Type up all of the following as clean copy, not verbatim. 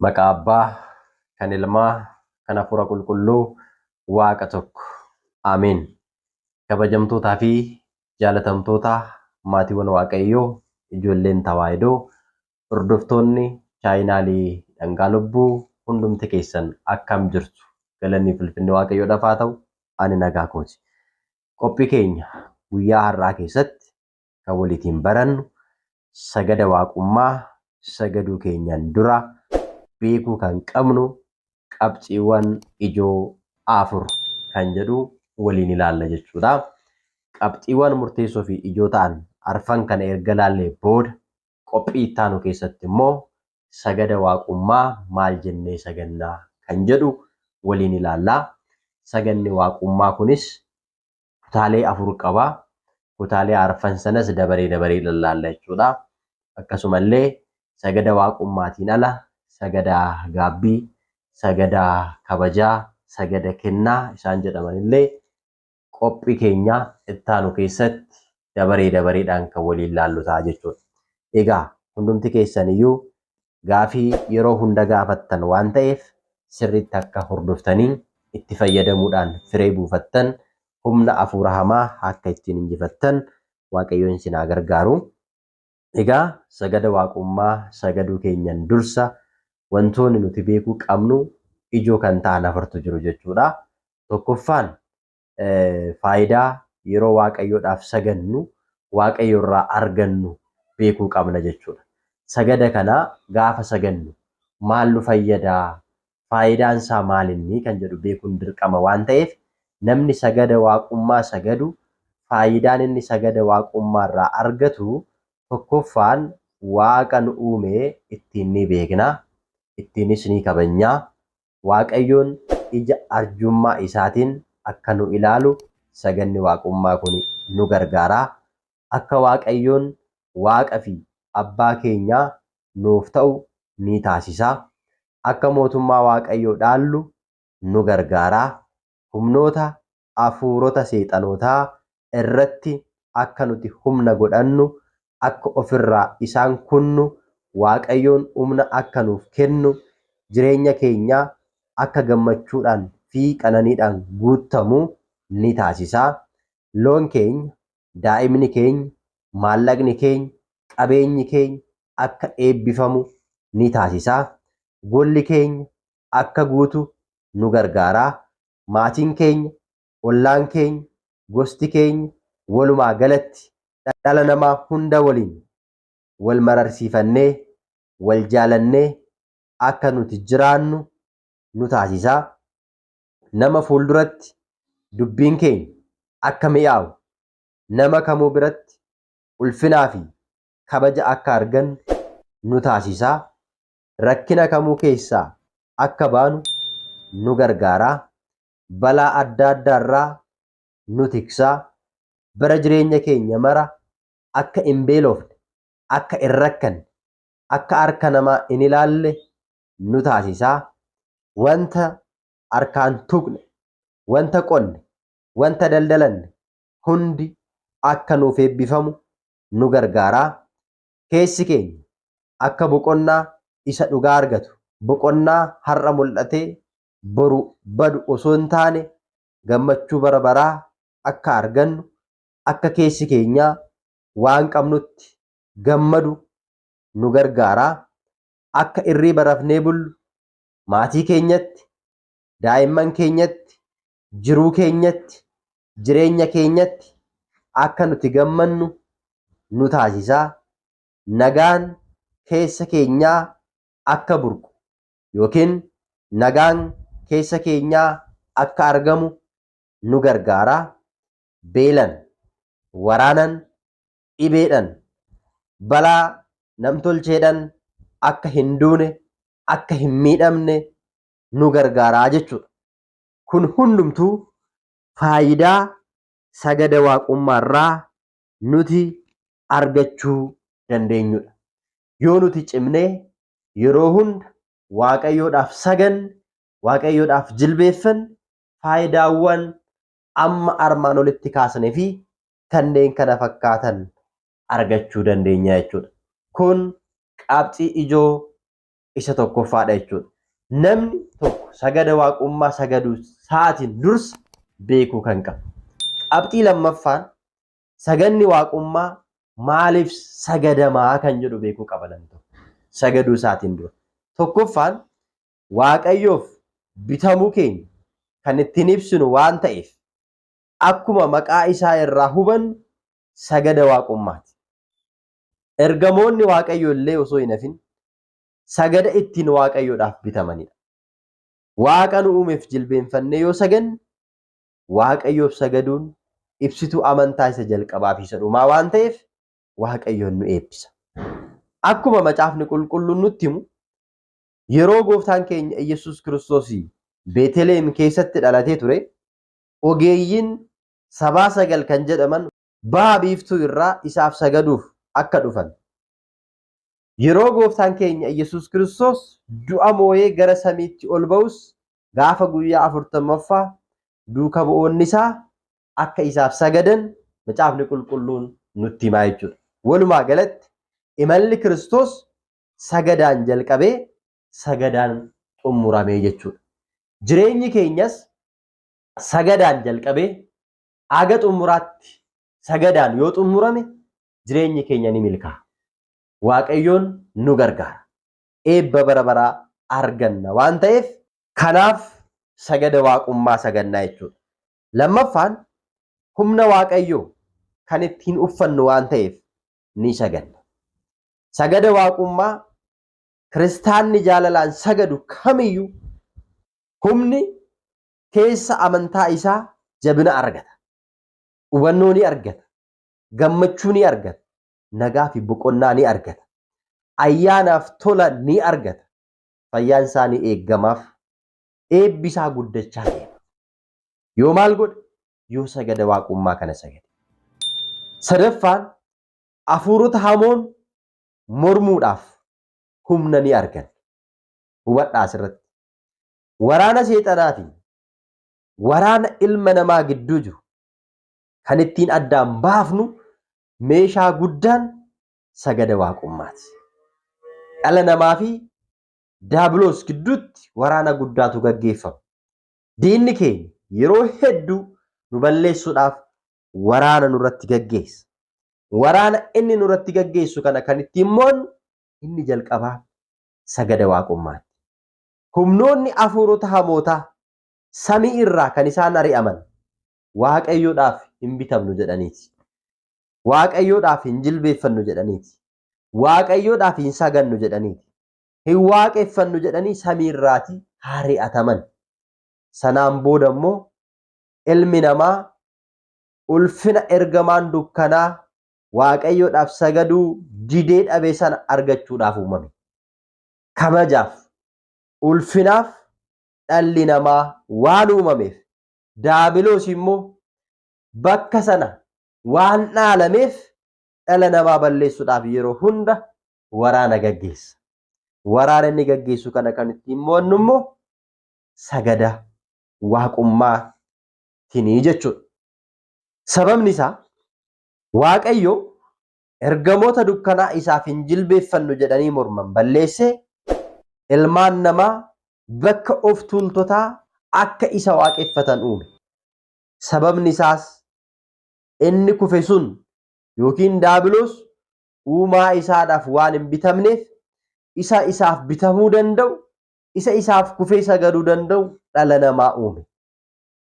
Maqaa Abbaa, kan Ilmaa, kan Hafuura Qulqulluu, Waaqa tokko. Ameen. Kabajamtootaa fi jaalatamtoota maatiiwwan Waaqayyoo, ijoolleen Tawaahidoo, hordoftoonni chaayinaalii Dhangaa Lubbuu hundumti keessan akkam jirtu? Galanni fi ulfinni Waaqayyoodhaaf haa ta'u. Ani nagaa kooti. Qophii keenya guyyaa har'aa keessatti kan waliitiin barannu sagada waaqummaa sagaduu keenyan dura beekuu kan qabnu qabxiiwwan ijoo 4 kan jedhu waliin ilaalla jechuudha. Qabxiiwwan murteessoo fi ijoo ta'an arfan kana erga ilaallee booda qophii ittaanu keessatti immoo sagada waaqummaa maal jennee sagannaa kan jedhu waliin ilaalla. Saganni waaqummaa kunis kutaalee 4 qaba. Kutaalee arfan sanas dabaree dabaree ilaalla jechuudha. Akkasumallee sagada waaqummaatiin ala sagada gaabbii, sagada kabajaa, sagada kennaa isaan jedhamanillee qophii keenya ittaanu keessatti dabaree dabareedhaan kan waliin laallu ta'a jechuudha. Egaa hundumti keessan iyyuu gaafii yeroo hunda gaafattan waan ta'eef sirriitti akka hordoftanii itti fayyadamuudhaan firee buufattan humna hafuura hamaa akka ittiin injifattan Waaqayyoon isin haa gargaaru. Egaa sagada waaqummaa sagaduu keenyan dursa wantoonni nuti beekuu qabnu ijoo kan ta'an afurtu jiru jechuudha. Tokkoffaan faayidaa yeroo Waaqayyoodhaaf sagannu Waaqayyo irraa argannu beekuu qabna jechuudha. Sagada kana gaafa sagannu maal nu fayyadaa? Faayidaan isaa maalinni kan jedhu beekuun dirqama waan ta'eef namni sagada waaqummaa sagadu faayidaan inni sagada waaqummaa irraa argatu tokkoffaan Waaqa nu uume ittiin ni beekna, ittiinis ni kabajna. Waaqayyoon ija arjummaa isaatiin akka nu ilaalu saganni waaqummaa kun nu gargaara. Akka Waaqayyoon Waaqa fi Abbaa keenya nuuf ta'u ni taasisa. Akka mootummaa Waaqayyoo dhaallu nu gargaara. Humnoota afuurota seexanootaa irratti akka nuti humna godhannu, akka ofirraa isaan kunnu, Waaqayyoon humna akka nuuf kennu, jireenya keenya akka gammachuudhaan fi qananiidhaan guuttamu ni taasisa. Loon keenya, daa'imni keenya, maallaqni keenya, qabeenyi keenya akka eebbifamu ni taasisa. Golli keenya akka guutu nu gargaara. Maatiin keenya, ollaan keenya, gosti keenya, walumaa galatti dhala namaa hunda waliin wal mararsiifannee, wal jaalannee akka nuti jiraannu nu taasisa. Nama fuulduratti dubbiin keenya akka mi'aawu, nama kamuu biratti ulfinaa fi kabaja akka argannu nu taasisa. Rakkina kamuu keessaa akka baanu nu gargaara. Balaa adda addaarraa nu tiksa. Bara jireenya keenya mara akka hin beelofne, akka hin rakkanne, akka harka namaa hin ilaalle nu taasisa. Wanta harkaan tuqne, wanta qonne, wanta daldalanne hundi akka nuuf eebbifamu nu gargaara. Keessi keenya akka boqonnaa isa dhugaa argatu, boqonnaa har'a mul'atee boru badu osoo hin taane gammachuu bara baraa akka argannu, akka keessi keenya waan qabnutti gammadu nu gargaara. Akka irriiba rafnee bullu, maatii keenyatti, daa'imman keenyatti, jiruu keenyatti, jireenya keenyatti akka nuti gammannu nu taasisa. Nagaan keessa keenyaa akka burqu yookiin nagaan keessa keenyaa akka argamu nu gargaara. Beelan, waraanan, dhibeedhan, balaa namtolcheedhan akka hin duune, akka hin miidhamne nu gargaara jechuudha. Kun hundumtuu faayidaa sagada waaqummaarraa nuti argachuu dandeenyudha. Yoo nuti cimnee yeroo hunda Waaqayyoodhaaf saganne, Waaqayyoodhaaf jilbeeffanne faayidaawwan amma armaan olitti kaasne fi kanneen kana fakkaatan argachuu dandeenya jechuudha. Kun qabxii ijoo isa tokkoffaadha jechuudha. Namni tokko sagada waaqummaa sagaduu isaatiin dursa beekuu kan qabu. Qabxii lammaffaan saganni waaqummaa maaliif sagadamaa kan jedhu beekuu qaba namni tokko. Sagaduu isaatiin dura. Tokkoffaan Waaqayyoof bitamuu keenya kan ittiin ibsinu waan ta'eef akkuma maqaa isaa irraa hubannu sagada waaqummaati. Ergamoonni Waaqayyoo illee osoo hin hafin sagada ittiin Waaqayyoodhaaf bitamanidha. Waaqa nu uumeef jilbeenfannee yoo saganne Waaqayyoof sagaduun ibsituu amantaa isa jalqabaa fi isa dhumaa waan ta'eef Waaqayyoon nu eebbisa. Akkuma macaafni qulqulluun nutti himu yeroo gooftaan keenya Iyyasuus Kiristoos Beeteleem keessatti dhalatee ture ogeeyyiin sabaa sagal kan jedhaman baha biiftuu irraa isaaf sagaduuf akka dhufan. Yeroo gooftaan keenya Iyyasuus Kiristoos du'a moo'ee gara samiitti ol ba'us gaafa guyyaa 40ffaa duuka bu'oonni isaa akka isaaf sagadan macaafni qulqulluun nutti himaa jechuudha. Walumaa galatti imalli Kiristoos sagadaan jalqabee sagadaan xumuramee jechuudha. Jireenyi keenyas sagadaan jalqabee haga xumuraatti sagadaan yoo xumurame jireenyi keenya ni milkaa'a. Waaqayyoon nu gargaara. Eebba bara baraa arganna waan ta'eef kanaaf sagada waaqummaa sagannaa jechuudha. Lammaffaan humna Waaqayyoo kan ittiin uffannu waan ta'eef ni saganna. Sagada waaqummaa kiristaanni jaalalaan sagadu kamiyyuu humni keessa amantaa isaa jabina argata. Hubannoo ni argata. Gammachuu ni argata. Nagaa fi boqonnaa ni argata. Ayyaanaaf tola ni argata. Fayyaan isaa ni eeggamaaf. Eebbi isaa guddachaa deema. Yoo maal godhe? Yoo sagada waaqummaa kana sagade. Sadaffaan hafuurota hamoon mormuudhaaf humna ni arganna. Hubadhaa asirratti. Waraana seexanaa fi waraana ilma namaa gidduu jiru kan ittiin addaan baafnu meeshaa guddaan sagada waaqummaati. Dhala namaa fi daabiloos gidduutti waraana guddaatu gaggeeffama. Diinni keenya yeroo hedduu nu balleessuudhaaf waraana nurratti gaggeessa. Waraana inni nurratti gaggeessu kana kan ittiin mo'annu inni jalqabaa sagada waaqummaati. Humnoonni hafuurota hamootaa samii irraa kan isaan ari'aman Waaqayyoodhaaf hin bitamnu jedhaniiti. Waaqayyoodhaaf hin jilbeeffannu jedhaniiti. Waaqayyoodhaaf hin sagannu jedhaniiti. Hin waaqeffannu jedhanii samii irraatii ari'ataman. Sanaan booda immoo ilmi namaa ulfina ergamaan dukkanaa Waaqayyoodhaaf sagaduu didee dhabe sana argachuudhaaf uumame. Kabajaaf, ulfinaaf dhalli namaa waan uumameef, daabiloos immoo bakka sana waan dhaalameef dhala namaa balleessuudhaaf yeroo hunda waraana gaggeessa. Waraana inni gaggeessu kana kan ittiin mo'annu immoo sagada waaqummaatiini jechuudha. Sababni isaa Waaqayyo ergamoota dukkanaa isaaf hin jilbeeffannu jedhanii morman balleessee ilmaan namaa bakka of tuultotaa akka isa waaqeffatan uume. Sababni isaas inni kufe sun yookiin daabiloos uumaa isaadhaaf waan hin bitamneef isa isaaf bitamuu danda'u, isa isaaf kufee sagaduu danda'u dhala namaa uume.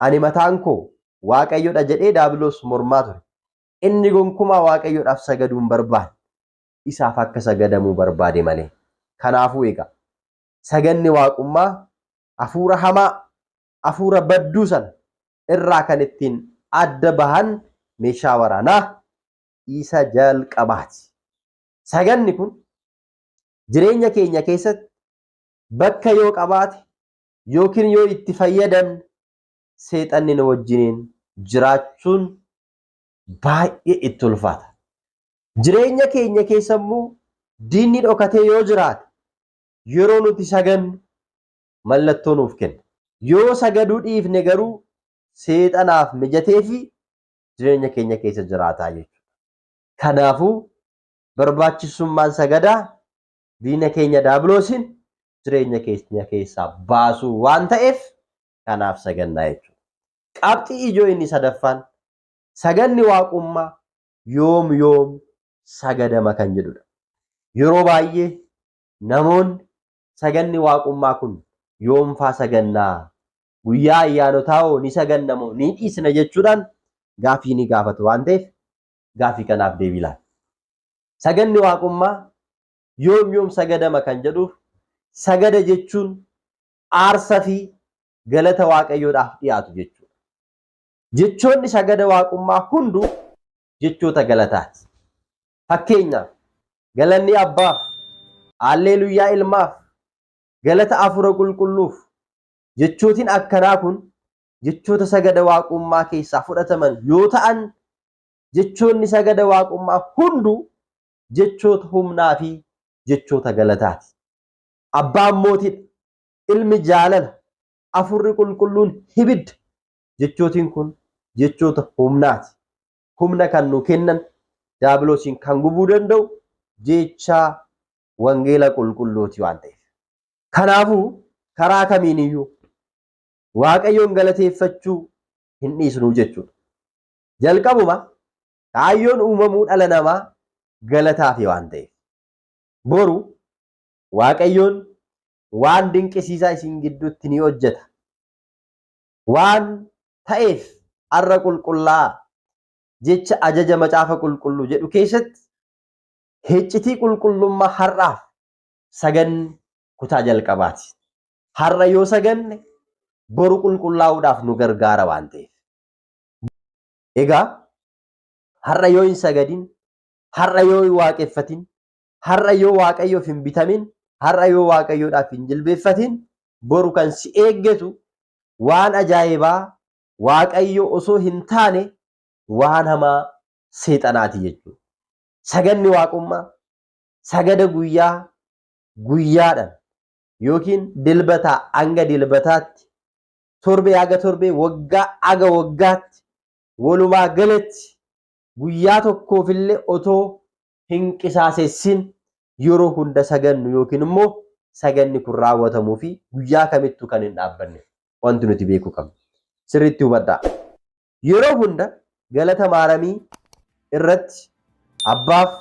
Ani mataan koo Waaqayyodha jedhee daabiloos mormaa ture. Inni gonkumaa Waaqayyoodhaaf sagaduu hin barbaanne. Isaaf akka sagadamuu barbaade malee. Kanaafuu egaa saganni waaqummaa hafuura hamaa, hafuura badduu sana irraa kan ittiin adda bahan meeshaa waraanaa isa jalqabaati. Saganni kun jireenya keenya keessatti bakka yoo qabaate yookiin yoo itti fayyadamne seexanni nu wajjiniin jiraachuun baay'ee itti ulfaata. Jireenya keenya keessa immoo diinni dhokatee yoo jiraate yeroo nuti sagannu mallattoo nuuf kenna. Yoo sagaduu dhiifne garuu seexanaaf mijatee fi jireenya keenya keessa jiraataa jechuudha. Kanaafuu barbaachisummaan sagadaa diina keenya daabiloosiin jireenya keenya keessaa baasuu waan ta'eef kanaaf sagannaa jechuudha. Qabxii ijoo inni sadaffaan saganni waaqummaa yoom yoom sagadama kan jedhudha. Yeroo baay'ee namoonni saganni waaqummaa kun yoomfaa sagannaa? Guyyaa ayyaanotaa hoo ni saganna moo ni dhiisna jechuudhaan gaaffii ni gaafatu waan ta'eef gaaffii kanaaf deebii laata. Saganni waaqummaa yoom yoom sagadama kan jedhuuf sagada jechuun aarsa fi galata Waaqayyoodhaaf dhiyaatu jechuudha. Jechoonni sagada waaqummaa hunduu jechoota galataati. Fakkeenyaaf galanni Abbaaf, Aalleeluyyaa Ilmaaf, galata Afuura Qulqulluuf jechootiin akkanaa kun jechoota sagada waaqummaa keessaa fudhataman yoo ta'an jechoonni sagada waaqummaa hunduu jechoota humnaa fi jechoota galataati. Abbaan mootiidha, ilmi jaalala, Afurri Qulqulluun hibidda. Jechootiin kun jechoota humnaati. Humna kan nu kennan, daabiloosiin kan gubuu danda'u jecha wangeela qulqulluuti waan ta'eef. Kanaafuu karaa kamiiniyyuu Waaqayyoon galateeffachuu hin dhiisnu jechuudha. Jalqabuma kaayyoon uumamuu dhala namaa galataafi waan ta'eef. Boru Waaqayyoon waan dinqisiisaa isin gidduutti ni hojjeta. Waan ta'eef har'a qulqullaa'aa jecha ajaja macaafa qulqulluu jedhu keessatti hiccitii qulqullummaa har'aaf saganni kutaa jalqabaati. Har'a yoo saganne boru qulqullaa'uudhaaf nu gargaara waan ta'eef. Egaa har'a yoo hin sagadin, har'a yoo hin waaqeffatin, har'a yoo Waaqayyoof hin bitamin, har'a yoo Waaqayyoodhaaf hin jilbeeffatin, boru kan si eeggatu waan ajaa'ibaa Waaqayyoo osoo hin taane waan hamaa seexanaati jechuudha. Saganni waaqummaa sagada guyyaa guyyaadhaan yookiin dilbataa hanga dilbataatti, torbee haga torbee, waggaa haga waggaatti, walumaa galatti guyyaa tokkoofillee otoo hin qisaasessin yeroo hunda sagannu yookiin immoo saganni kun raawwatamuu fi guyyaa kamittuu kan hin dhaabbanne wanti nuti beekuu qabnu. Sirriitti hubadhaa. Yeroo hunda galata maaramii irratti Abbaaf,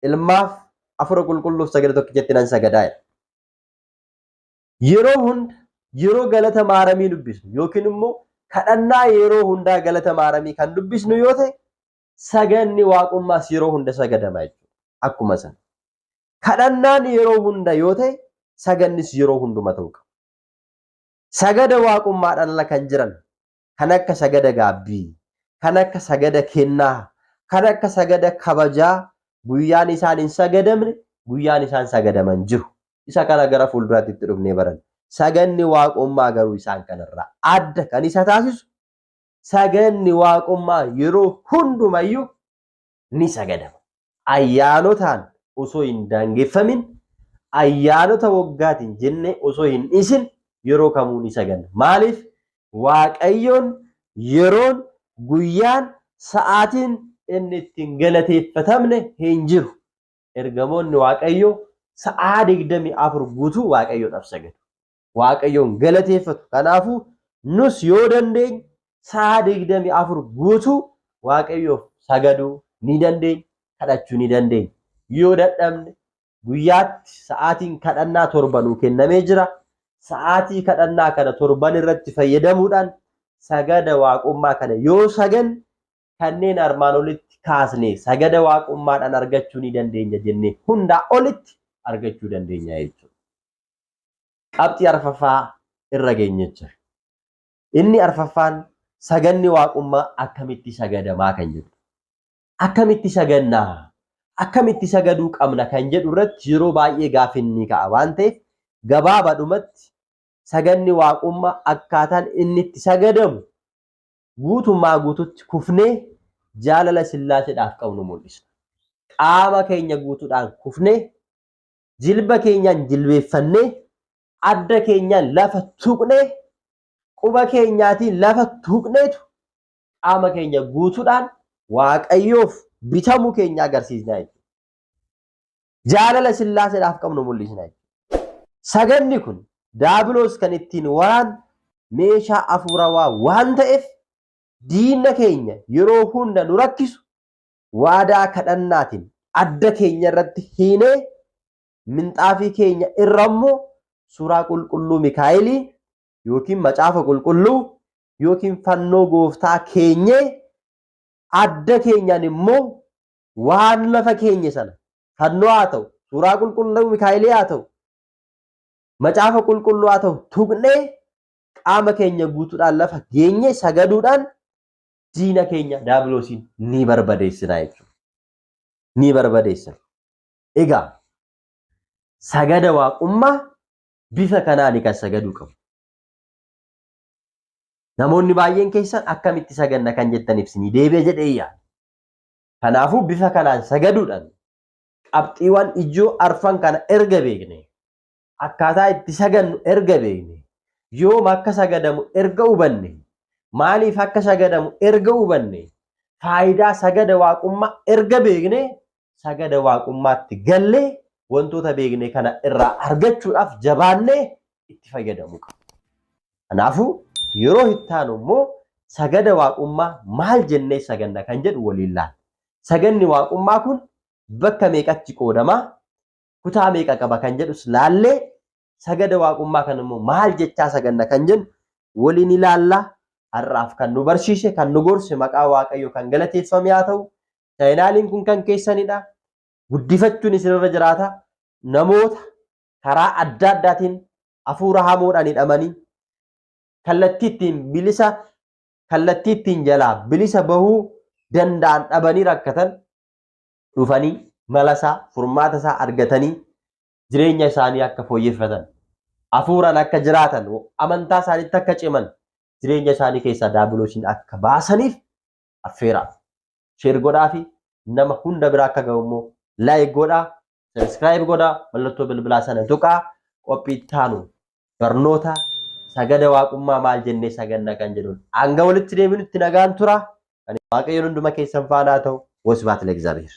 Ilmaaf, Hafuura Qulqulluuf sagada tokkichatti nan sagadaa jedha. Yeroo hunda yeroo galata maaramii dubbisnu yookiin immoo kadhannaa yeroo hundaa galata maaramii kan dubbisnu yoo ta'e saganni waaqummaas yeroo hunda sagadama jechuudha. Akkuma sana. Kadhannaan yeroo hunda yoo ta'e sagannis yeroo hunduma ta'uu qaba. Sagada waaqummaadhaan ala kan jiran kan akka sagada gaabbii, kan akka sagada kennaa, kan akka sagada kabajaa guyyaan isaan hin sagadamne guyyaan isaan sagadaman jiru. Isa kana gara fuulduraatti itti dhufnee baranna. Saganni waaqummaa garuu isaan kanarraa adda kan isa taasisu saganni waaqummaa yeroo hundumayyuu ni sagadama. Ayyaanotaan osoo hin daangeffamin, ayyaanota waggaatiin jennee osoo hin dhiisin yeroo kamuu ni saganna. Maaliif? Waaqayyoon yeroon, guyyaan, sa'aatiin inni ittiin galateeffatamne hin jiru. Ergamoonni Waaqayyoo sa'aa 24 guutuu Waaqayyoodhaaf sagadu. Waaqayyoon galateeffatu. Kanaafuu nus yoo dandeenye sa'a 24 guutuu Waaqayyoof sagaduu ni dandeenya, kadhachuu ni dandeenya. Yoo dadhabne guyyaatti sa'aatiin kadhannaa torba nuu kennamee jira. Sa'aatii kadhannaa kana torban irratti fayyadamuudhaan sagada waaqummaa kana yoo saganne kanneen armaan olitti kaasne sagada waaqummaadhaan argachuu ni dandeenya jennee hundaa olitti argachuu dandeenya jechuudha. Qabxii arfaffaa irra geenye jira. Inni arfaffaan saganni waaqummaa akkamitti sagadamaa kan jedhu. Akkamitti sagannaa? Akkamitti sagaduu qabna kan jedhu irratti yeroo baay'ee gaaffiin ni ka'a waan ta'eef gabaabadhumatti saganni waaqummaa akkaataan inni itti sagadamu guutummaa guututti kufnee jaalala Sillaaseedhaaf qabnu mul'isna. Qaama keenya guutuudhaan kufnee jilba keenyaan jilbeeffannee, adda keenyaan lafa tuqnee, quba keenyaatiin lafa tuqneetu qaama keenya guutuudhaan Waaqayyoof bitamuu keenya agarsiisna jechuudha. Jaalala Sillaaseedhaaf qabnu mul'isna jechuudha. Sagadni kun daabiloos kan ittiin waraan meeshaa afuurawaa waan ta'eef diina keenya yeroo hunda nu rakkisu waadaa kadhannaatiin adda keenya irratti hiinee minxaafii keenya irra immoo suuraa qulqulluu Mikaa'elii yookiin macaafa qulqulluu yookiin fannoo gooftaa keenyee adda keenyaan immoo waan lafa keenye sana fannoo haa ta'u, suuraa qulqulluu Mikaa'elii haa ta'u, macaafa qulqulluu haa ta'u tuqnee qaama keenya guutuudhaan lafa geenye sagaduudhaan diina keenya daabiloosiin ni barbadeessina jechuudha. Ni barbadeessina. Egaa sagada waaqummaa bifa kanaani kan sagaduu qabu. Namoonni baay'een keessan akkamitti saganna kan jettaniif isinii deebi'a jedhee yaada. Kanaafuu bifa kanaan sagaduudhaan qabxiiwwan ijoo arfan kana erga beekne, akkaataa itti sagannu erga beekne, yoom akka sagadamu erga hubanne, maaliif akka sagadamu erga hubanne, faayidaa sagada waaqummaa erga beekne, sagada waaqummaatti gallee wantoota beekne kana irraa argachuudhaaf jabaannee itti fayyadamuu qabna. Kanaafuu yeroo itti aanu immoo sagada waaqummaa maal jennee saganna kan jedhu waliin laalla. Saganni waaqummaa kun bakka meeqatti qoodama? Kutaa meeqa qaba kan jedhus laallee sagada waaqummaa kana immoo maal jechaa saganna kan jennu waliin ilaalla. Har'aaf kan nu barsiise kan nu gorse maqaa Waaqayyoo kan galateeffame haa ta'u. Chaayinaaliin kun kan keessanidha. Guddifachuun isinirra jiraata. Namoota karaa adda addaatiin hafuura hamoodhaan hidhamanii kallattii ittiin bilisa kallattii ittiin jalaa bilisa bahuu danda'an dhabanii rakkatan dhufanii malasaa furmaata isaa argatanii jireenya isaanii akka fooyyeffatan hafuuraan akka jiraatan amantaa isaaniitti akka ciman jireenya isaanii keessaa daabiloosiin akka baasaniif affeeraa. Share godhaa fi nama hunda bira akka ga'u immoo like godhaa, subscribe godhaa, mallattoo bilbilaa sana tuqaa. Qophii itti aanu barnoota sagada waaqummaa maal jennee saganna kan jedhuun hanga walitti deebinutti nagaan tura. Waaqayyoon hunduma keessan faana haa ta'u. Wasbaat ለእግዚአብሔር.